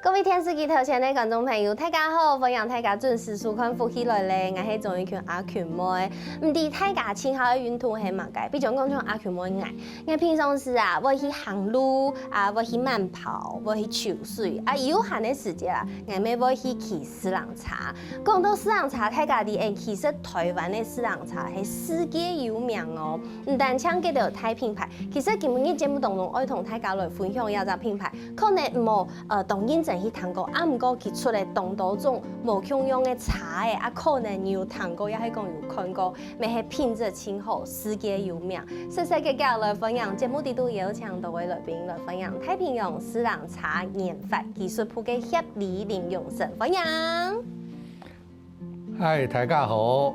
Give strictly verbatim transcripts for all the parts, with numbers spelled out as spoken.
各位電視機頭前个觀眾朋友，大家好，歡迎大家準時收看《福氣來了》，𠊎係鍾玉群阿群妹。毋知大家盡好个運動係麼个？比將講像阿群妹𠊎，𠊎平常時啊，會去行路啊，會去慢跑，會去泅水啊，有閒个時節啊，𠊎乜會去騎自行車。講到自行車，大家知，其實臺灣个自行車係世界有名哦。毋單淨這兜大品牌，其實今晡日節目當中愛同大家來分享一隻品牌，可能無 呃，當認真去聽過，啊，毋過佢出了當多種無共樣个車仔，啊，可能你有聽過，也係講有看過，乜係品質盡好，世界有名。細細个个來歡迎，節目裡肚邀請到个來賓來歡迎太平洋自行車研發技術部个協理林永生，歡迎。嗨，大家好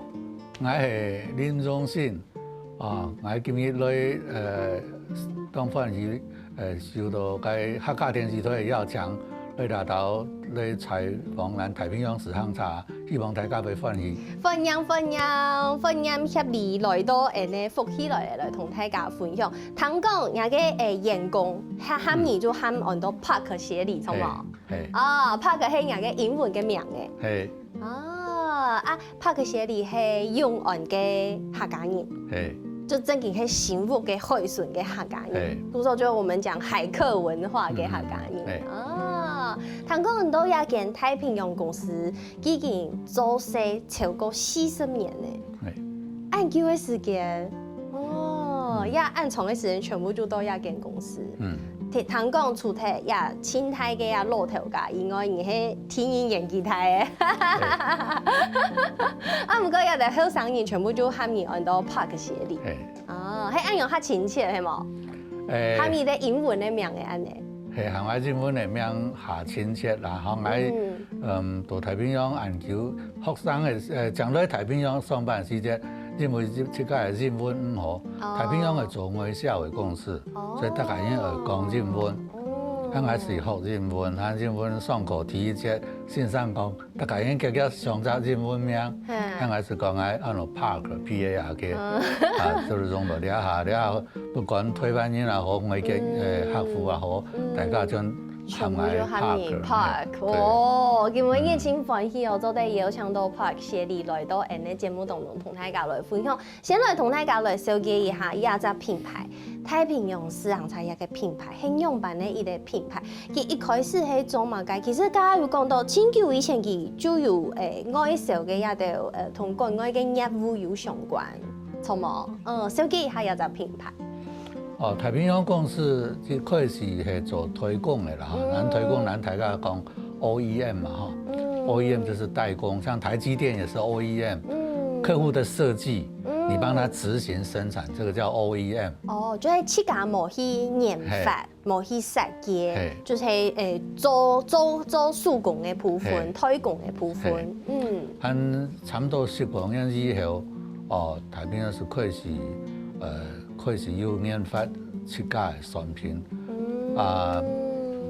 ，𠊎係林永生。 啊，𠊎今日來，呃，當歡喜，呃，受到該客家電視台个邀請，來這兜來採訪咱太平洋自行車，希望大家會歡喜。歡迎，歡迎，歡迎協理來到𠊎等个福氣來了，來同大家分享。聽講，若个，呃，員工，喊，喊你就喊安到Park協理，著無？係，係。啊，Park係若个英文个名仔。係。啊，啊，Park協理係永安个客家人。係。 就正經係新屋个海脣个客家人，係。比如說就我們講海客文化个客家人。嗯，係。啊，聽講你到這間太平洋公司已經做事超過四十年了。係。恁久个時間，哦，嗯。也恁長个時間全部就到這間公司。嗯。聽，聽講除忒這盡大个這老頭家以外，你係第二年紀大个。係。啊，毋過這兜後生人全部就喊你安到Park協理。係。 哦，係恁樣較親切，係無？欸，喊你个英文个名仔恁呢。係，喊𠊎英文个名較親切啦，吼，𠊎，嗯。嗯，到太平洋恁久，學生个，呃，將來太平洋上班時節，因為自家个英文毋好，哦。太平洋个做外銷个公司，哦。所以大家應該講英文。哦。喊𠊎係學英文，喊英文上課第一節，先生講， 大家應該叫上隻英文名，嘿。喊𠊎係講𠊎安到Park，P A R K，嗯。啊，就係用到這下，這下不管臺灣人也好，外國，嗯。呃，客戶也好，嗯。大家就喊𠊎全部就喊你Park，Park，對。哦，今晡日真歡喜哦，嗯。做得邀請到Park協理來到𠊎等个節目當中，同大家來分享。 先來同大家來紹介一下這隻品牌，太平洋自行車這個品牌，係仰般个一個品牌。佢一開始係做麼个？其實剛剛有講到，盡久以前佢就有，欸，外銷个這兜，呃，同國外个業務有相關，著無？嗯，紹介一下這隻品牌。哦，太平洋公司一開始係做代工个啦，吼，嗯。咱代工，咱大家講 O E M嘛，吼。嗯。O E M就是代工，像台積電也是O E M，嗯。客戶的設計，嗯。你幫他執行生產，這個叫O E M。哦，就係自家無去研發，嘿。無去設計，嘿。就係，欸，做，做，做手工个部分，嘿。代工个部分，嘿。嗯。恁差不多十五年以後，哦，太平洋就開始，呃， 開始有研發自家个產品。嗯。啊，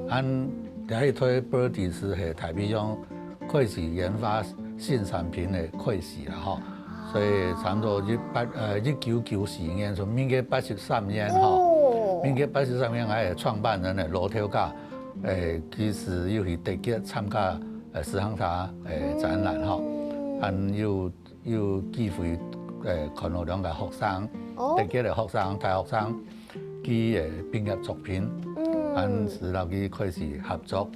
恁第一代Birdie係太平洋開始研發新產品个開始啦，吼。啊。所以差不多一八，呃，一九九四年，就民國八十三年，吼。哦。民國八十三年，𠊎个創辦人个老頭家，欸，其實有去德國參加，呃，自行車，欸，展覽，吼。嗯。恁有 有機會，呃，看到兩個學生，哦。德國个學生，大學生，佢个畢業作品，嗯。恁時摎佢開始合作。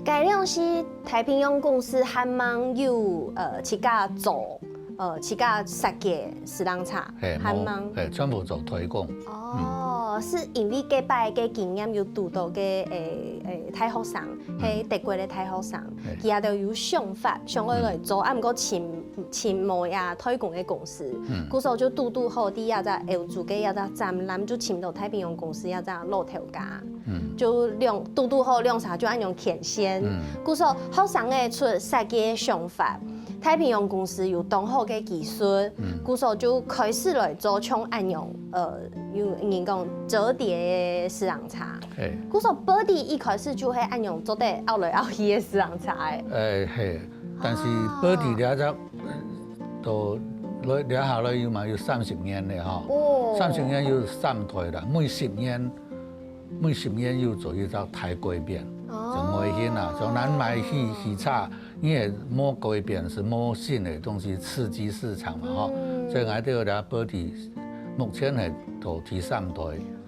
該量係太平洋公司還吂有，呃，自家做，呃，自家設計自行車，嘿，還吂。無，嘿，全部做代工。哦。 哦，係因為該擺个經驗有堵到个，欸，欸，大學生，嗯。係德國个大學生，嘿。佢也都有想法，想愛來做，嗯。啊，毋過尋，尋無這代工个公司，嗯。故所就堵堵好，在這隻歐洲个這隻展覽，就尋到太平洋公司這隻老頭家，嗯。就兩，堵堵好兩儕就恁樣牽線，嗯。故所學生个出設計个想法， 太平洋公司有當好个技術，嗯。故所就開始來做像恁樣，呃，有人講摺疊个自行車。嘿。故所Birdie一開始就係恁樣做得拗來拗去个自行車个。欸，嘿，但是啊。Birdie這隻，呃，都，這下來有嘛有三十年了吼。哦。三十年有三代啦，每十年 每十年又做一隻大改變。哦。就無新啊，像咱買汽，汽車，因為無改變，係無新个東西刺激市場嘛，吼。嗯。所以𠊎兜个Birdie目前係做第三代，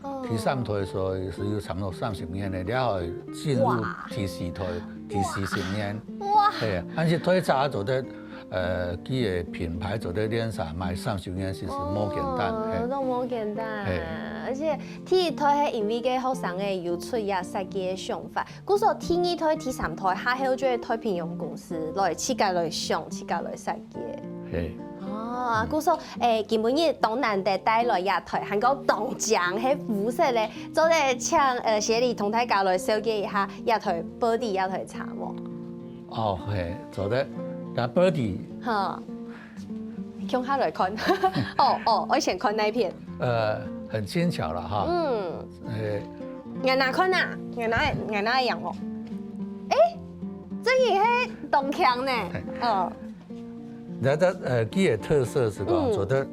哦。第三代所以係有差不多三十年个，了後進入哇。第四代、第四十年。哇。係，但是推車做得，呃，佢个品牌做得連續賣三十年，其實無簡單，哦，係。都無簡單。係。而且第一代係因為个學生个有出一設計个想法， 故所第二代、第三代下後就係太平洋公司來自家來想、自家來設計。係。哦，故所，誒，今晡日當難得帶來這台，還過當靚，係烏色个，做得請，呃，協理同大家來紹介一下這台Birdie這台車無？哦，係，做得，該Birdie，好。 共下來看。哦，哦，𠊎先看哪一片？呃，很輕巧了哈。嗯。誒。𠊎拿看啊，𠊎拿，𠊎拿樣哦。誒，這个係當強呢。嘿。哦。那它，呃，佢个特色係講，嗯。做得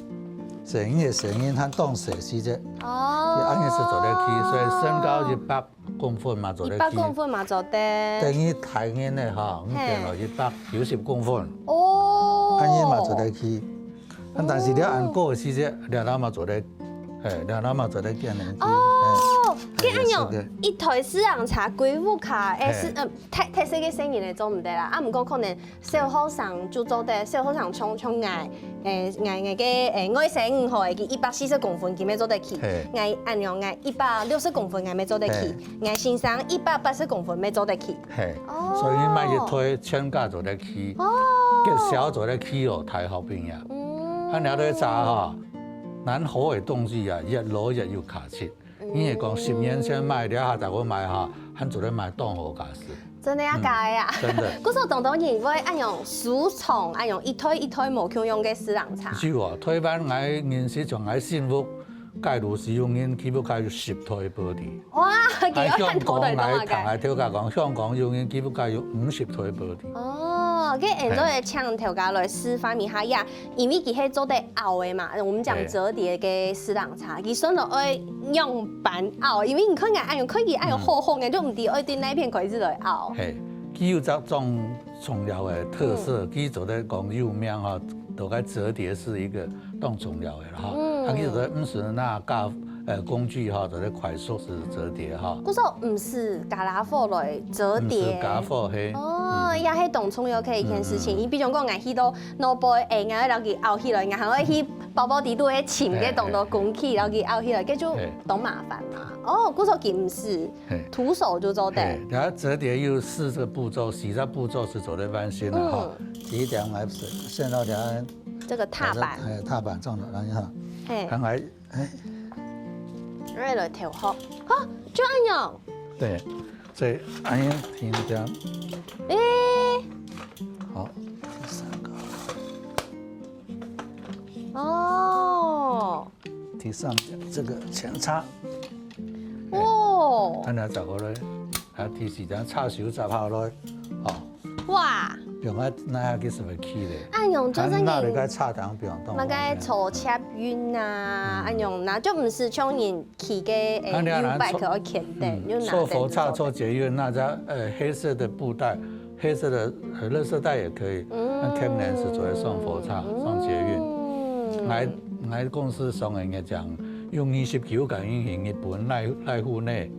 聲音个聲音，它當細細隻，哦。佢恁樣係做得起，所以身高一百 公分嘛做得起。一百公分嘛做得。等於大人个吼，嘿。你變到一百九十公分。哦。恁樣嘛做得起。啊，但是你恁高个時節，這兜嘛做得，嘿，這兜嘛做得見人去。哦，嘿，該恁樣，係个。一台自行車歸屋下，誒，嘿。係，嗯，太，太細个細人仔做毋得啦。啊，毋過可能 小學生就做得，小學生像，像𠊎，誒，𠊎，𠊎个，誒，外甥女吼，佢一百四十公分，佢乜做得起。嘿。𠊎恁樣，𠊎一百六十公分，𠊎乜做得起。嘿。𠊎先生一百八十公分，乜做得起。嘿，哦。所以買一台全家做得起，哦。結小做得起哦，大學畢業。嗯。啊，你都查哈，咱好个東西啊，越老越有價值。 因為講十年前買，這下再過買哈，還做得買當好價數。真个啊，嗯，假个啊？真个。故所當多人會恁樣收藏，恁樣一台一台無共樣个自行車。係啊，台灣𠊎認識像𠊎新屋，街路係有人起步價有十台Birdie。哇，幾多人頭戴到啊？𠊎香港𠊎頭家講，香港有人起步價有五十台Birdie。哦，該恁樣會請頭家來示範一下呀。 因為佢係做得拗个嘛，我們講折疊个自行車，佢算落愛仰般拗，因為你看𠊎恁樣，看佢恁樣厚厚个，就毋知愛對哪片開始來拗。嘿，佢有隻當重要个特色，嗯。佢做得講有名哈，都該折疊係一個當重要个啦哈。嗯。啊，佢做得毋係拿家 呃，工具哈，做得快速係折疊哈。故所毋係傢啦伙來折疊。毋係傢伙，嘿。哦，嗯。也係當重要个一件事情。嗯，嗯。你比如講，𠊎去到外背，誒，𠊎愛摎佢拗起來，𠊎還愛去包包底肚去尋該當多工具，嘿，嘿，嘿。摎佢拗起來，該就，嘿。當麻煩嘛。哦，故所佢毋係，嘿。徒手就做得。嘿，然後折疊又係這個步驟，四隻步驟係做得完成个哈。嗯。第一點，𠊎先，先到這，這個踏板。哎，踏板上了，然後哈，嘿。看來 哎。來來，頭殼。哈，就恁樣。對，所以恁樣停這樣。誒。好，第三個。哦。第三個，這個前叉。哦。哎，看它走過來，啊，第四張叉手插下來，哦。 哇！用啊，那下去係毋係起咧？恁樣就係你，啊，那你該插當不用動，麼个搓捷運啊，嗯。恁樣那就毋係像人騎个，誒，啊，你啊，U-bike愛牽等，嗯，就拿等就做得。坐火車、坐捷運，那張，呃，黑色的布袋，黑色的，呃，垃圾袋也可以，嗯。那牽等係做得上火車、嗯。上捷運。𠊎，𠊎公司上个月講，有二十九個人去日本瀨，瀨戶內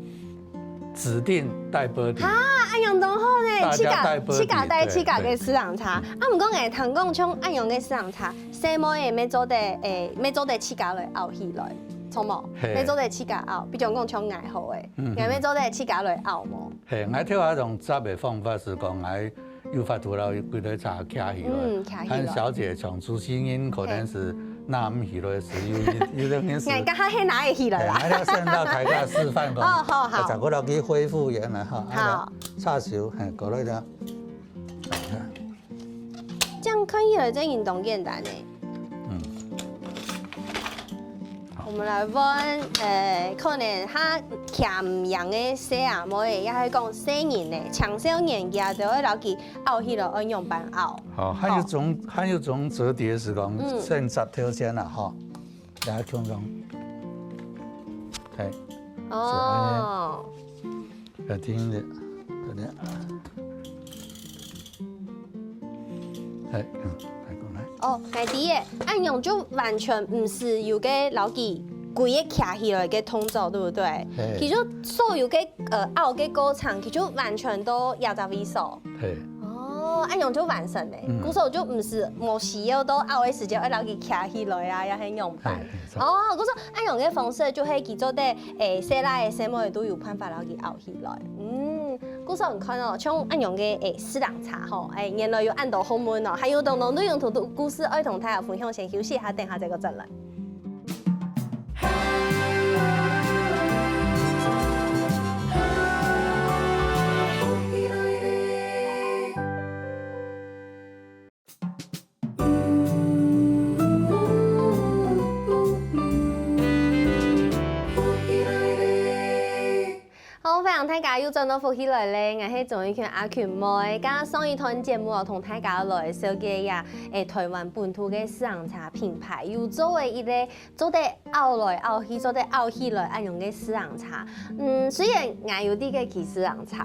指定帶Birdie。哈，恁樣當好呢，大家帶Birdie，自家，自家帶自家个自行車。對，對。啊，毋過𠊎聽講像恁樣个自行車，細妹仔乜做得，誒，乜做得自家來拗起來，著無？嘿。乜做得自家拗，比如講像𠊎好誒，嗯，嗯。𠊎乜做得自家來拗無？嘿，𠊎頭下用接个方法係講，𠊎有法度摎佢个車擎起來，嗯，擎起來。但小姐像主持人可能係 拿毋起來時，有，有，有个人係，𠊎剛剛係拿得起來啦。哎，𠊎要先摎大家示範講，哦，好，好。再過來去恢復原來哈，好。哎，插手，嘿，過來一下。哎，你看。這樣看起來真當簡單呢。嗯。好。我們來問，呃，可能較輕盈个細阿妹，也係講細人呢，青少年佢就會摎佢拗起來，愛仰般拗。好，還有一種，好。還有一種折疊係講，嗯。先插頭先啦，吼。 來，共樣。嘿，哦。係恁樣。要停一下。等等。哎，嗯，來，過來。哦，𠊎知个，恁樣就完全毋使有个摎佢歸个徛起來个動作，對不對？嘿。佢就所有个，呃，拗个過程，佢就完全都壓在位所。嘿。哦，恁樣就完成了。嗯。故所就毋使無需要到拗个時間，愛摎佢徛起來啊，也係仰般。嘿，沒錯。哦，故所恁樣个方式就係佢做得，誒，細倈仔細妹都有辦法摎佢拗起來。嗯， 故所你看哦，像恁樣个，誒，四輪車吼，誒，原來有恁多學問哦，還有當多內容同故事愛同大家分享，先休息一下，等下再過轉來。好，歡迎大家又轉到福氣來了，𠊎係鍾玉群阿群妹。剛剛上一段節目哦，同大家來紹介一下，誒，臺灣本土个四輪車品牌，有做个一個做得拗來拗去，做得拗起來恁樣个四輪車。嗯，雖然𠊎有在該騎四輪車，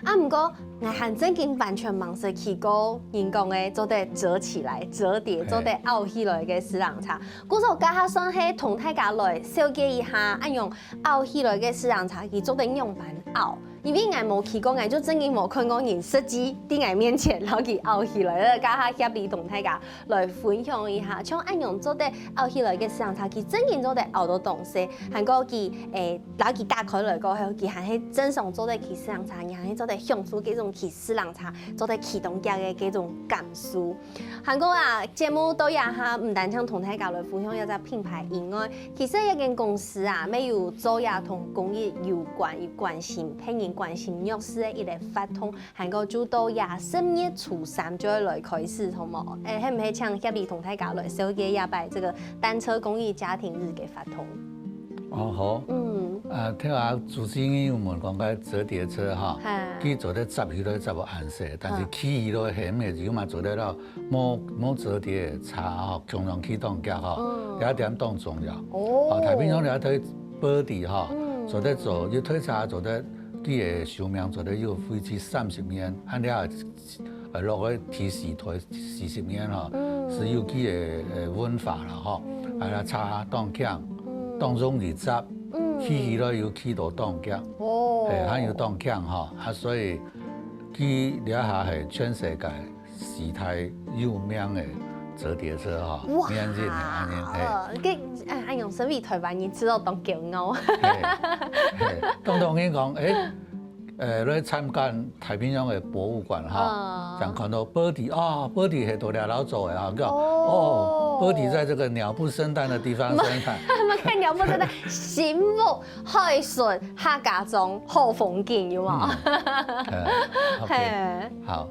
啊，毋過𠊎還正經完全吂識騎過人講个做得摺起來、摺疊、做得拗起來个四輪車。故所這下算係同大家來紹介一下，恁樣拗起來个四輪車，佢做得仰般拗。因為𠊎無騎過，𠊎就正經無看過人實際在𠊎面前，摎佢拗起來。這下協力同大家來分享一下，像恁樣做得拗起來个四輪車，佢正經做得拗到當細，還過佢，誒，摎佢打開來過後，佢還係正常做得騎四輪車，你還係做得享受這種騎四輪車，做得騎當遽个這種感受。還過啊，節目到這下，毋單淨同大家來分享這隻品牌以外，其實這間公司啊，乜有做這同公益有關、有關心、別人關心弱勢个一個活動， 還過就到這十月初三就會來開始，好無？誒，係毋係請協力同大家來紹介這擺這個單車公益家庭日个活動？哦，好。嗯。啊，頭下主持人有問講該摺疊車哈，係。佢做得摺起來摺到恁細，但是啊。騎起來係毋係有嘛做得了，無，無摺疊个車吼，共樣騎當遽吼，嗯。這點當重要。哦。啊，大平洋這台Birdy吼，嗯。做得做，一台車做得，佢个壽命做得有維持三十年，恁樣 呃，落去第四代四十年吼，嗯。係有佢个，呃，文化啦吼，嗯。啊，車當輕，嗯。當容易摺，嗯。騎起來又騎到當遽，哦。嘿，還有當輕吼，啊，所以佢這下係全世界四大有名个摺疊車吼，哇！名人个恁樣，嘿。呃，這，哎，恁樣身為臺灣人，知道當驕傲。嘿，嘿，當多人講，誒， 呃，來參觀太平洋个博物館哈，嗯。正看到Birdy，啊，Birdy係在這位做个哈，講，哦。哦，Birdy在這個鳥不生蛋的地方生產。麼个鳥不生蛋，新屋、海脣、客家庄、好風景，有無？嗯，呃，OK，嘿。好。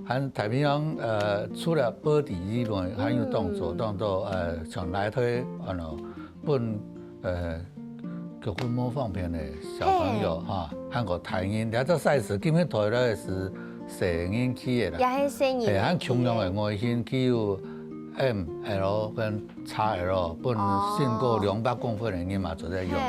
還太平洋，呃，除了Birdy以外，還有當多，嗯。當多，呃，像來推，啊，分 呃，腳骨無方便个小朋友，嘿。哈，還過大人，這隻size今日推來係細人騎个啦。也係細人騎个。嘿，還共樣个外形，佢有M、L跟X L，分哦。身高兩百公分个人嘛做得用。嘿。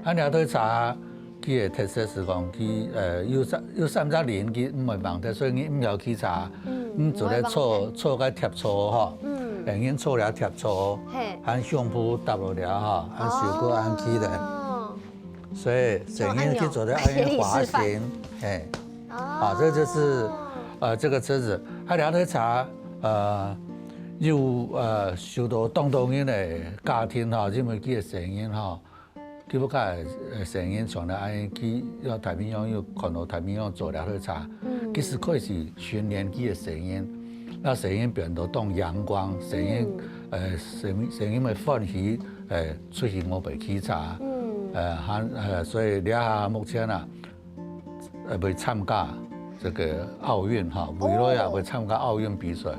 啊，這對車，佢个特色係講，佢，呃，有三，有三隻輪，佢毋會橫忒，所以你毋曉騎車，嗯，你做得坐，毋會橫忒。坐該貼座吼。嗯。哎，你坐這貼座，嘿。 還胸脯搭落了哈，還手骨恁企咧。哦。所以細人去做得恁樣滑行，哦，恁樣。嘿。哦。啊，這就是，呃，這個車子。啊，這台車，呃，有，呃，受到當多人个家庭哈，因為佢个細人哈， 佢屋下个，呃，細人像恁樣，佢要太平洋有看到太平洋做這台車，嗯。其實可以係訓練佢个細人，那細人變到當陽光，細人，嗯。呃，細人，細人會歡喜，呃，出去外背騎車，嗯。呃，還，呃，所以這下目前啊，呃，會參加這個奧運哈，未來啊，哦。會參加奧運比賽，啊。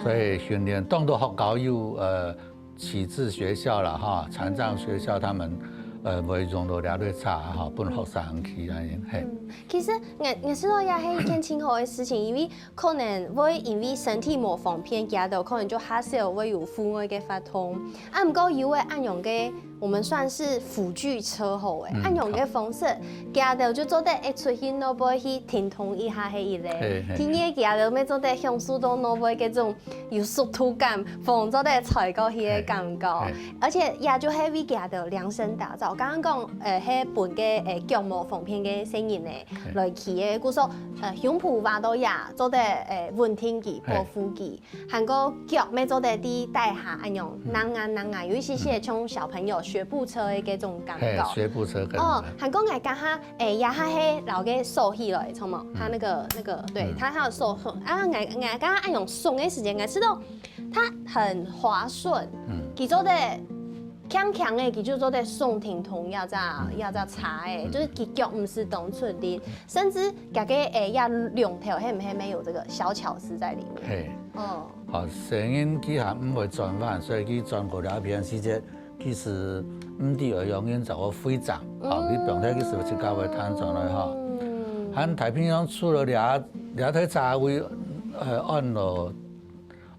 所以訓練當多學校有，呃， 啟智學校啦，哈，殘障學校他們，呃，會用到這類車，哈，分學生去恁樣，嘿。嗯，其實𠊎，𠊎試著也係一件真好个事情，因為可能會因為身體無方便，佢兜可能就較少會有戶外个活動。啊，毋過有个恁樣个我們算是輔具車吼誒，嗯，恁樣个方式，佢兜就做得一出去外背去停動一下係一類，嘿，嘿。第二佢兜乜做得享受到外背該種有速度感，風做得吹過去个感覺，嘿，嘿。而且也就係為佢兜量身打造。剛剛講，呃，係分个，呃，腳無方便个細人仔，嘿。來騎个，故所，呃，胸脯挖到也做得，呃，穩定佢，嘿。保護佢。 還過腳乜做得在底下恁樣，嗯。硬啊硬啊，有一些些像小朋友學步車的這種感覺。嘿，學步車感覺。哦，還過𠊎剛剛，誒，也還係老个手起來，著無？嗯。他那個那個，對，嗯。他他有手很啊，𠊎𠊎剛剛恁樣送的時間，𠊎知道他很滑順，嗯。佢做得強強的，佢就做得送停動，要在要在查誒，嗯。就是佢腳毋使動出力，甚至 佢个，誒，也兩頭，係毋係乜有這個小巧思在裡面？嘿。哦。好，細人佢還毋會轉彎，所以佢轉過這片時節，其實毋知會讓人做個回轉，好，嗯。佢放忒其實自家會彈轉來哈。嗯。還太平洋除了這這台車位，呃，安了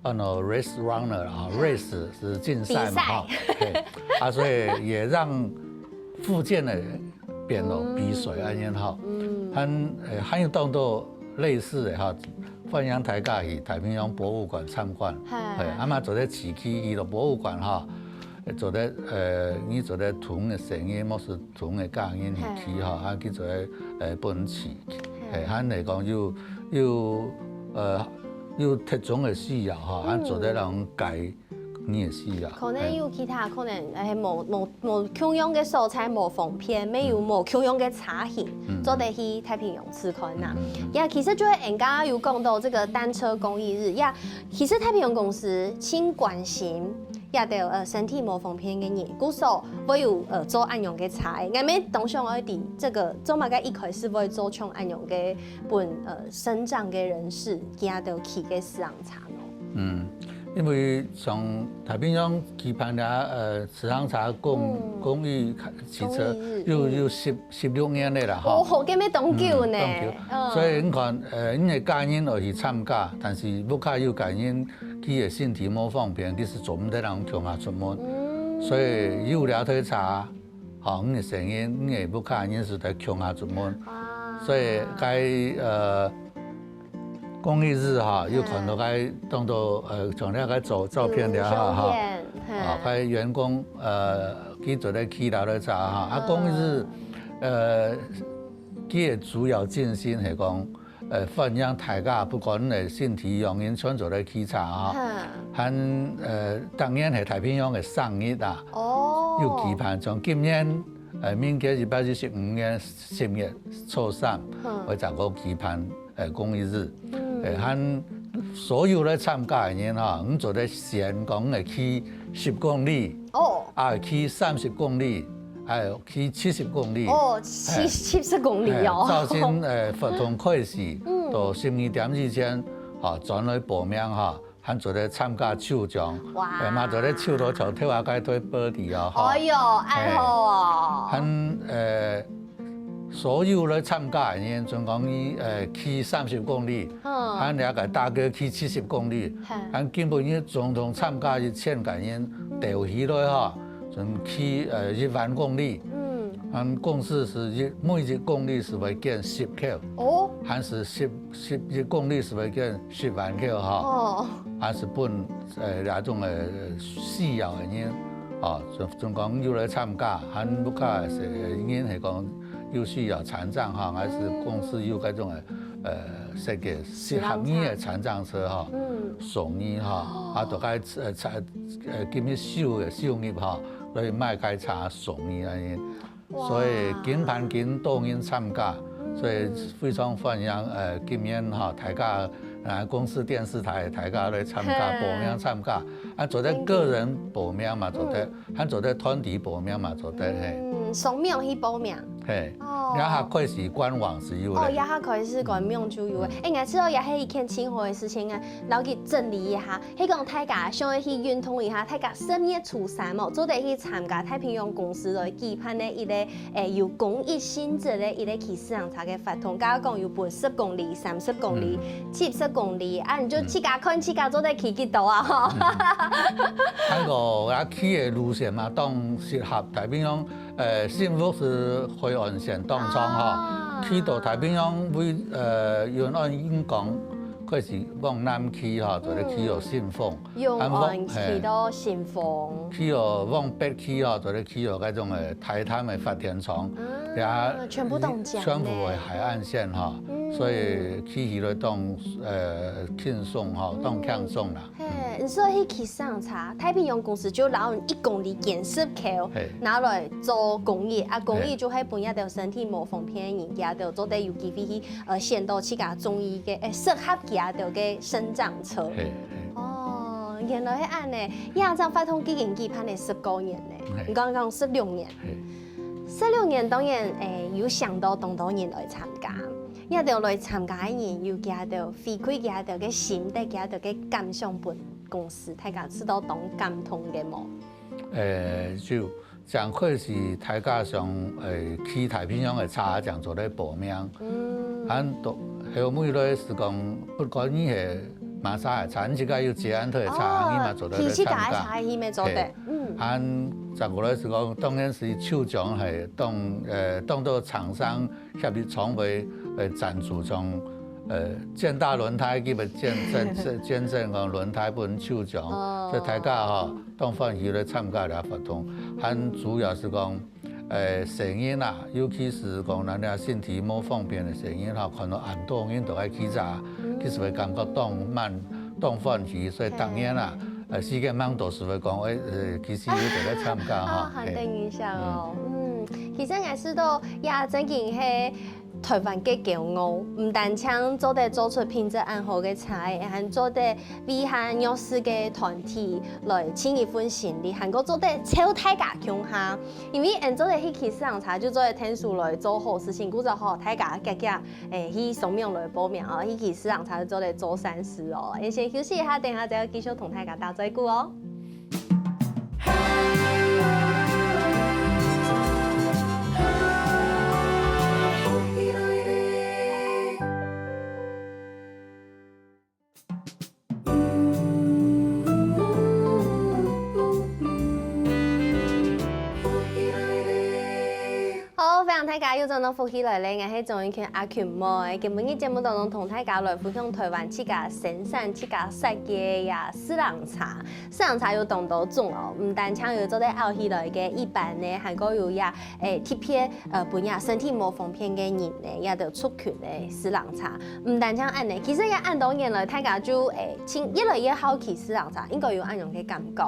啊，no，race runner啊，race是競賽嘛，比賽。哈，嘿，啊，所以也讓復健的變到比賽恁樣哈。嗯。還，呃，還有當多類似的哈，歡迎大家去太平洋博物館參觀，嘿。嘿，啊嘛做得騎騎去到博物館哈，做得，呃，你做得同个細人，或是同个家人去騎哈，嘿。啊，去做得，呃，分佢騎。嘿。嘿，還來講有，有，呃， 有特種个需要哈，嗯。啊，做得人改你个需要。可能有其他，嘿。可能，誒，無，無，無共樣个所在無方便，乜有無共樣个車型，嗯。做得去太平洋試看啊。嗯，嗯，嗯。呀，其實就係人家有講到這個單車公益日，呀，其實太平洋公司盡關心，也對，呃，身體無方便个人，故所會有，呃，做恁樣个車。𠊎乜當想愛知這個做麼个一開始會做像恁樣个分，呃， 身障个人士，佢兜騎个自行車呢？嗯，因為像太平洋舉辦了，呃，自行車公，嗯。公益騎車，公益日，有，嗯。有十，十六年了啦，吼。哦，這乜當久呢。嗯，當久。嗯。所以你看，呃，你个家人愛去參加，但是屋下有家人，佢个身體無方便，佢係做毋得人共下出門。嗯。所以有這台車， 吼，你个細人，你个屋下人係在共下出門。哇。所以該，呃，公益日哈，嗯。又看到該當多，呃，像這个照，照片了哈，有相片，哈。嘿。啊，該員工，呃，佢做得騎這台車哈，啊，嗯。公益日，呃，佢个主要精神係講， 呃，歡迎大家，不管你个身體樣，人全做得騎車哈。哈。還，呃，當然係太平洋个生日啊，哦。有舉辦，像今年，呃，明年一百一十五年十月初三，嗯。會再過舉辦，呃，公益日。嗯。呃，還所有來參加个人哈，你做得選講你會騎十公里，哦。啊，騎三十公里， 還有騎七十公里。哦，七，嘿。七十公里哦。嘿，照先，呃，活動開始，嗯。到十二點以前，吼，轉來報名哈，還做得參加抽獎。哇。呃，嘛做得抽到像頭下該對玻璃哦，吼。哎喲，恁好哦。嘿。還，呃，所有來參加个人，準講你，呃，騎三十公里，嗯。還了解大哥騎七十公里，嘿。還根本你總共參加一千个人，嗯。鬥起來哈， 準騎，呃，一萬公里。嗯。啊，公司係一，每一公里係會捐十箍，哦。還係十，十一公里係會捐十萬箍哈。哦。還係分，呃，這種，呃，需要个人，哦，準，準講有來參加，還屋下个人係講有需要殘障哈，還係公司有該種个，呃，設計適合你个殘障車哈，嗯。送你哈，哦。啊，就該，呃， 呃，今日收个收入哈，來買該車送你恁樣。哇。所以今晡今多人參加，嗯。所以非常歡迎，呃，今年哈，大家，啊，公視電視台大家來參加，嘿。報名參加，啊，做得個人報名嘛，做得，嗯。還做得團體報名嘛，做得，嘿。嗯，上網去報名。嘿，哦。這下開始官網係有哦，這咧。下開始官網就有了。嗯。欸，𠊎知道這係一件盡好个事情啊，摎佢整理一下。係講大家想愛去運動一下，大家十月初三哦，做得去參加太平洋公司來舉辦个一個，欸，有公益性質个一個騎自行車个活動。假如講有分十公里、三十公里、嗯。七十公里，啊，你就自家看自家做得騎幾多啊，吼。嗯。還有啊，騎个路線嘛，當適合，大平洋 呃，新屋係海岸線當長吼，啊。去到太平洋位，呃，永安永港，開始往南去吼，就係去到新豐。嗯。永安去到新豐。嘿。去到往北去吼，就係去到該種，呃，大潭个發電廠。啊，也全部當靚呢。全部係海岸線吼，嗯。所以騎起來當，呃，輕鬆吼，當輕鬆啦。 嘿，你說去騎自行車，太平洋公司就摎你一公里減十箍，嘿。拿來做公益，啊，公益嘿。就係分這兜身體無方便个人，佢兜做得有機會去，呃，選到自家中意个，欸，適合佢兜个身障車。嘿，嘿。哦，原來係恁呢，這樣活動已經舉辦了十九年呢，嘿。你剛剛講十六年。嘿。十六年當然，欸，有想到當多人來參加。 這兜來參加个人有幾多回饋，幾多个心得，幾多个感想分公司，大家知道當感動个無？呃，就正開始大家想，呃，騎太平洋个車，正做得報名。嗯。還都，後尾來係講，不管你係麼儕个車，你自家有捷安特个車，哦，你嘛做得來參加。騎自家个車，你嘛做得。嘿。嗯。還再過來係講，當然係抽獎，係當，呃，當做廠商 協力廠會，呃，贊助，像，呃，健大輪胎，佢會捐，捐，捐贈講輪胎分抽獎，哦。所以大家吼，當歡喜來參加這活動。還主要係講，呃，細人啊，尤其係講咱這身體無方便个細人吼，看到恁多人都愛騎車，嗯。其實會感覺當滿，當歡喜，所以當然啦，嘿。呃，時間吂到時會講，欸，呃，其實有得來參加吼，啊，很嘿。等一下哦。嗯。嗯，其實𠊎知道，呀，正經係 台灣个驕傲，毋單淨做得做出品質恁好个車仔，還做得為下弱勢个團體來盡一份心力，還過做得湊大家共下。因為𠊎做得去騎自行車，就做得𢯭手來做好事情，故所吼，大家遽遽，欸，去報名來報名哦，去騎自行車就做得做善事哦。𠊎先休息一下，等下再繼續同大家打嘴鼓哦。 好，歡迎大家又轉到福氣來了，𠊎係鍾英權阿權妹。今晡日節目當中同大家來分享台灣自家生產、自家設計个自行車。自行車有當多種哦，毋單淨有做得拗起來个一般个，還過有這，欸，特別，呃，分這身體無方便个人呢，這兜族群个自行車。毋單淨恁呢，其實這恁多年來，大家就，欸，盡，越來越好騎自行車，應該有恁樣个感覺，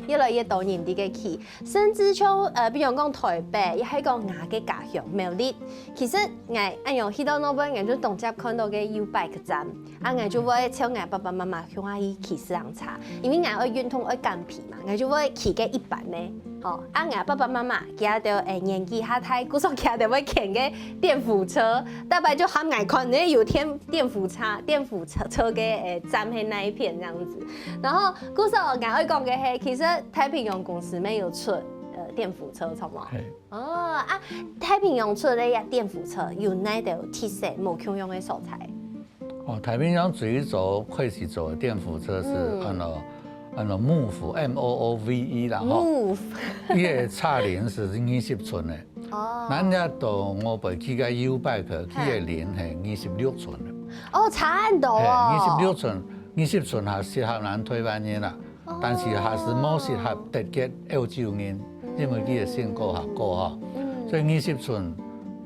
越來越多人在該騎。 甚至像，呃，比如講台北，也係講𠊎个家鄉苗栗。其實𠊎恁樣去到該位，𠊎就當輒看到个U-Bike站，啊，𠊎就會像𠊎爸爸媽媽共下去騎自行車，因為𠊎愛運動愛減肥嘛，𠊎就會騎个一般个。吼，啊，𠊎爸爸媽媽佢兜，欸，年紀較大，故所佢兜會牽个電扶車，大概就喊𠊎看，欸，有電，電扶車，電扶車，車个，欸，站在那一片這樣子。然後，故所𠊎愛講个係，其實太平洋公司乜有出，呃，電扶車，著無？嘿。哦，啊，太平洋出个這電扶車有哪兜特色無共樣个所在？哦，太平洋最早開始做个電扶車係嗯。安到，安到Moove，M O O V E啦，吼。Moove。佢个車輪係二十寸个。哦。咱這到外背騎个U-Bike，佢个輪係二十六寸个。哦，差很多哦。嘿，二十六寸，二十寸還適合咱台灣人啦。 但是還係無適合特別歐洲人，因為佢个身高較高吼。嗯。所以二十寸，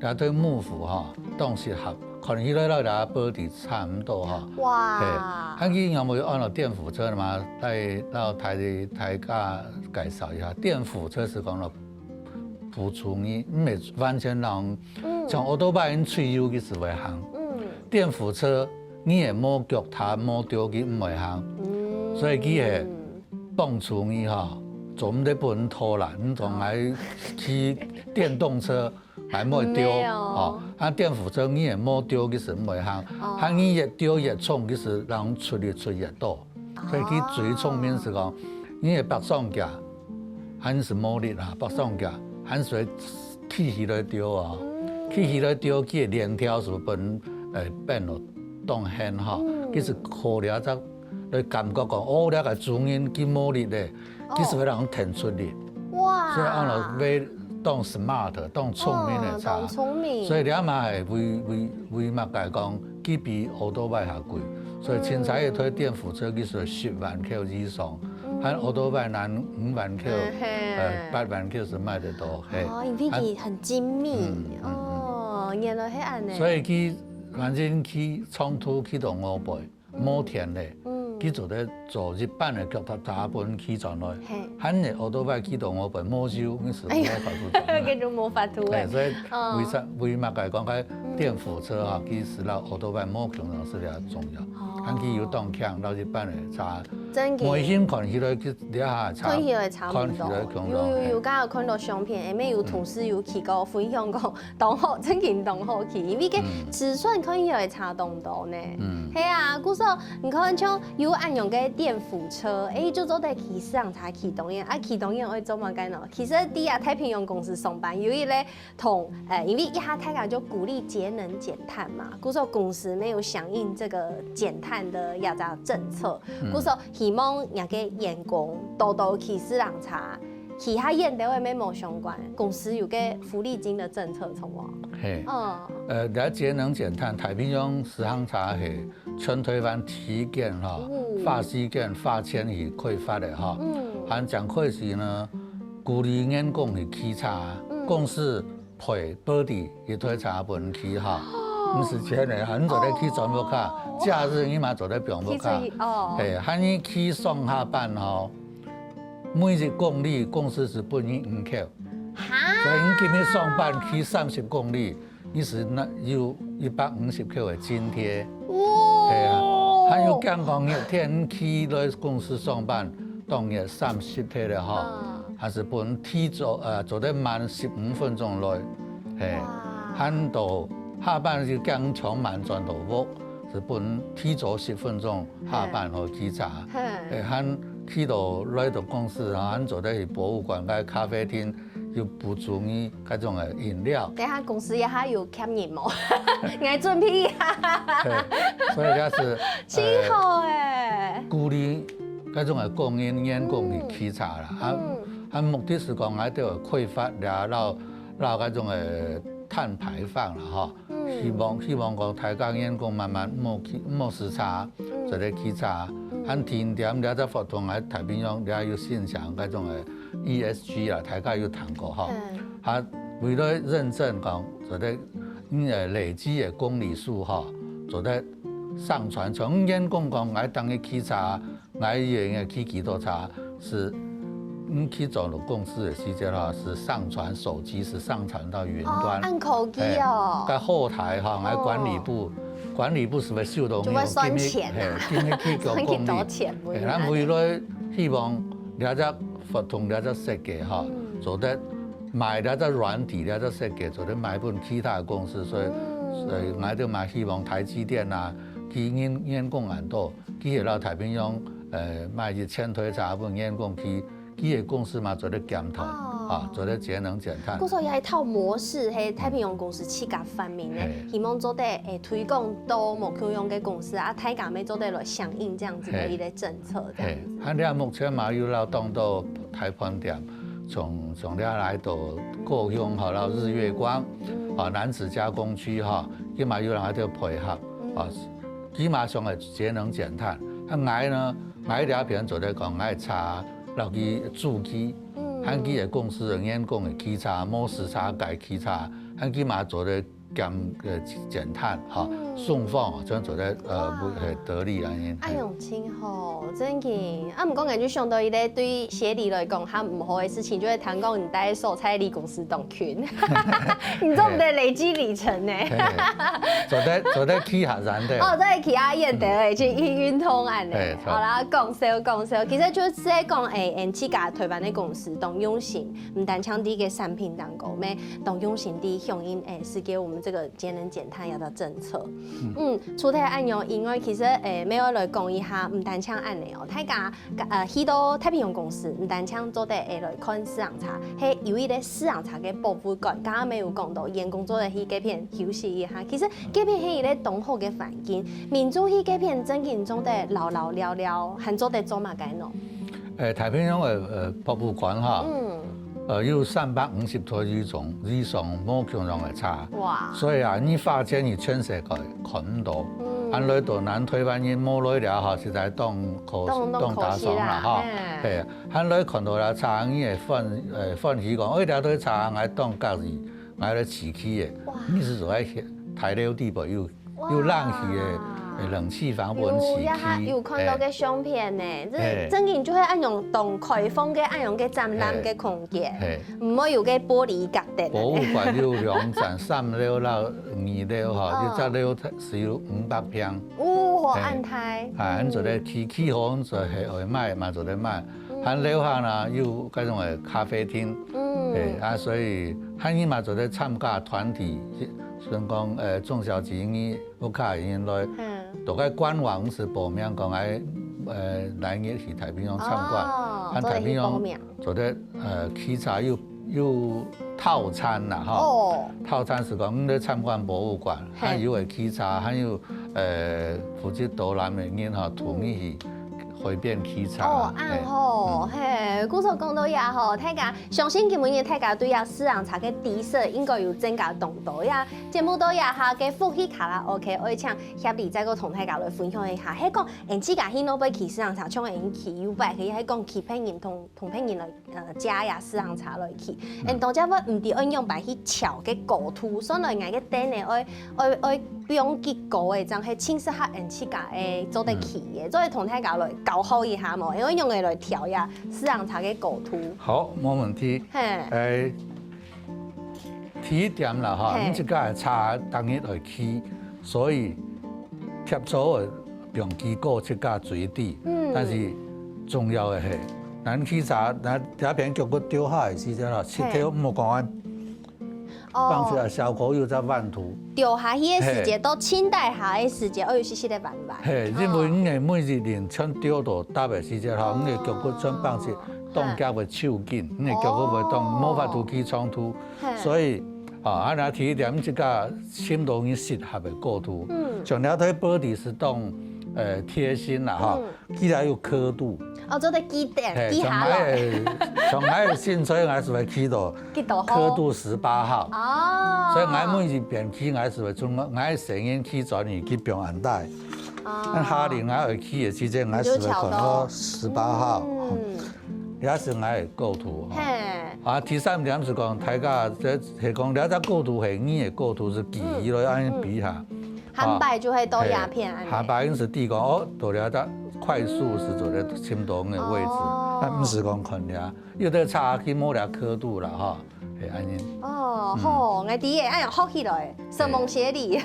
這對Moove吼，當適合，看起來摎這body差毋多吼。哇。嘿，啊，佢有無安到電扶車嘛？來，摎大，大家介紹一下，電扶車係講了輔助你，毋係完全讓，嗯。像奧多拜你隨有佢係會行。嗯。電扶車，你係無腳踏、無著佢毋會行。嗯。所以佢係 幫助你吼，做毋得分拖啦，你總還騎電動車，還無會丟，毋會哦。哦，啊電輔車你也無丟，其實毋會行，哦。啊你越丟越重，其實人出力出越多。所以佢最聰明係講，你个北上架，還係無力啊，北上架，還係會企起來丟哦。企起來丟，佢个鏈條係分，呃，變到當輕哈，其實可了才來感覺講，哦，這个主人佢無力咧。 其實會讓人騰出力。哇！所以按照會當smart，當聰明个車。哦，當聰明。所以你阿媽係為為為麼个講，佢比奧多拜較貴，所以清彩一台電輔車其實十萬塊以上，嗯。還奧多拜難五萬塊，嗯，嘿。呃，八萬塊係買得到，嘿。哦，因為佢很精密。嗯，嗯，嗯。哦，原來係恁呢。所以佢反正佢長途去到外背， 無電咧，嗯。佢做得做一半个腳踏車分佢轉來，嘿。還係奧多拜佢都無分無修，你係無法度轉來。哎呀，這就無法度欸。對，所以為啥，哦。為麼个講該電輔車啊，其實摎奧多拜無共樣係比較重要。哦。還佢有當強，摎一般个車，真个。外形看起來佢這下差，看起來差不多。看起來共樣，有，有，有，嘿。剛剛有看到相片，下面有同事有去跟我分享講， 當好，真經當好騎，因為該，嗯。尺寸可以會差當多呢。嗯。係啊，故所你看像有恁樣个電輔車，欸，就做得騎四行車騎當遠，啊，騎當遠愛做麼个呢？其實在啊太平洋公司上班，有一類同，呃，因為一下大家就鼓勵節能減碳嘛，故所公司乜有響應這個減碳的這隻政策，嗯。故所希望人个員工多多騎四行車， 其他遠兜个乜無相關，公司有个福利金的政策，著無？嘿。嗯。呃，了節能減碳，太平洋四行車係全台灣第一間哈，哦。花時間、花錢去開發个哈。嗯。還講開始呢，鼓勵員工去騎車，嗯。公司賠body一台車分佢哈。哦。毋使錢个，你做得去轉屋下，哦。假日你嘛做得放屋下。去出去，哦。嘿，還你去上下班吼， 每一公里公司係分你五塊。哈？所以你今日上班騎三十公里，你係拿有一百五十塊个津貼。哇！係啊，還有健康日天騎來公司上班，當日三十天了哈，嗯。還係分提早，呃，做得慢十五分鐘來，嘿，哇。還到下班就健康慢轉到屋，係分提早十分鐘下班好騎車。嘿。嘿，還 去到來到公司啊，恁做得去博物館、該咖啡廳，有補助你該種个飲料。等下公司也還有欠人無？𠊎準備一下。對，所以這係，真好欸。呃，鼓勵該種个工人、員工去騎車啦，啊，嗯。啊，目的係講，𠊎兜開發了，然後，然後該種个碳排放啦，吼。 嗯。希望，希望講大家員工慢慢莫騎，莫駛車，嗯。做得騎車。嗯。還停點這隻活動，還太平洋這有申請該種个E S G啊，大家有談過吼。嗯。啊，為了認證講，做得，嗯，累積个公里數吼，做得上傳。像員工講，𠊎當日騎車， 𠊎也應該騎幾多車，係，嗯，去轉到公司个時間哈，係上傳手機，係上傳到雲端。哦，恁科技哦。嘿，該後台哈，𠊎管理部，哦。管理部係會收到就會算錢啊。嘿，今日去交公里。算幾多錢，嘿，咱未來希望這隻活動，這隻設計哈，嗯。做得賣這隻軟體，這隻設計，做得賣分其他个公司，所以，嗯。所以𠊎兜嘛希望台積電啊，佢員，員工恁多， 佢會摎太平洋，呃，賣一千台車分員工去，佢个公司嘛做得減碳，哦。啊，做得節能減碳。故所有一套模式，係太平洋公司自家發明个，嘿。希望做得，欸，推廣到無共樣个公司啊，大家乜做得來響應這樣子的一個政策，這樣子。嘿，啊，這目前嘛有摎當多大飯店，從，從這來到高雄，吼，摎日月光，嗯。啊，楠梓加工區，吼，佢嘛有人來做配合，嗯。啊， 佢嘛想愛節能減碳。啊，𠊎呢，𠊎這片做得講，𠊎車摎佢租機，嗯。還佢个公司个員工个騎車，無駛車个騎車，還佢嘛做得減，呃，減碳，吼。嗯。送貨，就做得呃，哇。係得利恁樣。哎喲，真好，真个。啊，毋過感覺想到一个對協理來講，較毋好个事情，就係聽講你戴所在个公司當近，你做毋得累積里程呢。嘿，做得做得去較遠个。哦，做得去較遠个，就運運通恁呢。嘿，著。好啦，講笑講笑，其實就係講，誒，誒，自家台灣个公司當用心，毋單淨在个產品當中，乜當用心在響應，誒，世界我們這個節能減碳要的政策。嗯，除忒恁樣以外，其實誒，乜愛來講一下，毋單淨恁呢哦，大家呃去到太平洋公司，毋單淨做得誒來看自行車，係有一個自行車个博物館，剛剛乜有講到，員工做得去該片休息一下。其實該片係一個當好个環境，民眾去該片正經做得尞尞尞尞，還做得做麼个呢？誒，太平洋个呃博物館哈，嗯。 呃，有三百五十台以上以上無共樣个車。哇！所以啊，你發現你全世界看毋到。嗯。恁來到咱台灣人無來了哈，實在當可當當可惜啦，當打爽啦哈。嘿。嘿，恁來看到了車，你會歡呃歡喜講，哎，這台車𠊎當合意，𠊎來試騎个。哇！你係做愛大樓底背有 有冷氣个，哇。冷氣房分有，試騎。有看到个相片呢，嘿。這正經就係恁樣當開放个恁樣个展覽个空間，嘿。毋會有个玻璃隔等。博物館有兩層，三樓摎二樓哈，哦。一隻樓係有五百坪。哦，嘿。恁大。啊，恁做得騎，騎好，做得會賣，嘛做得賣。嗯。還樓下呢，有該種个咖啡廳。嗯。嘿，啊，所以還你嘛做得參加團體，像講，呃，中小企業 屋下人來，嗯。大概官網係報名講愛呃來日去太平洋參觀，哦，啊太平洋做得去報名。做得呃騎車有有套餐啦吼。哦。套餐係講你來參觀博物館，嘿。還有个騎車，還有呃負責導覽个人吼，同你去海邊騎車。哦，嘿。恁好，嗯。嘿，故所講到這吼，大家相信今晡日大家對這自行車个知識應該有增加當多呀。 節目到這下个福氣卡拉OK，愛請協理再過同大家來分享一下。係講，𠊎自家去外背騎自行車，像𠊎騎U-bike，係講騎別人同同別人來呃借這自行車來騎。嗯。𠊎當然會毋知愛仰般去調个高度，所以𠊎个凳呢愛愛愛放幾高个，正係盡適合𠊎自家个做得騎个，嗯。做得同大家來教學一下無？因為仰般來調這自行車个高度。好，無問題。嘿。誒， 第一點啦吼，嘿。你自家个車逐日愛騎，所以貼著个平均高自家最低。嗯。但是重要个係，咱騎車，咱這片腳骨掉下个時節吼，膝頭莫講啊，哦。放出來效果有隻彎度。掉下去个時節，嘿。到脣底下个時節，愛有細細个彎彎。嘿，因為你个每一輪全掉到踏个時節吼，哦。你个腳骨全放出，當遽會抽筋，你个腳骨會當，哦。無法度騎長途。 嘿。所以，啊，啊，若第一點，這个尋到你適合个高度。嗯。像這台body係當，呃，貼心啦，吼。嗯。佢也有刻度。哦，做得記得，嘿，記下來。像𠊎个，像𠊎个身材，𠊎係會騎到幾多號？刻度十八號。哦。所以𠊎每一遍騎，𠊎係會從𠊎个身形騎轉去，去放恁大。哦。啊下輪𠊎愛騎个時節，𠊎係會看到十八號。嗯。 這係𠊎个高度吼。嘿。啊，第三點係講，大家這係講這隻高度係你个高度係記起來，嗯，恁樣比下。嗯。下擺就會到這片恁樣。嘿，下擺係知講，哦，到這隻快速係做得尋到个位置，哦。啊毋係講看這，有个車佢無這刻度啦，吼，係恁樣。哦，嗯。好，𠊎知个，哎呀，學起來。 承蒙協理。嘿。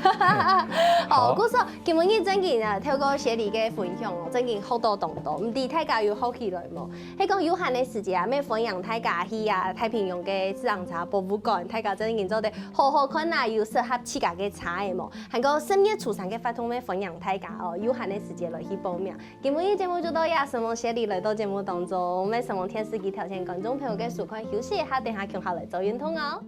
好，好。故所今晡日正經啊，透過協理个分享哦，正經學到當多，毋知大家有學起來無？係講有閒个時節啊，乜歡迎大家去啊太平洋个自行車博物館，大家正經做得好好看啊，有適合自家个車个無？還過十月初三个活動乜歡迎大家哦，有閒个時節來去報名。今晡日節目就到這，承蒙協理來到節目當中，乜承蒙電視機頭前觀眾朋友个收看，休息一下，等下共下來做運動哦。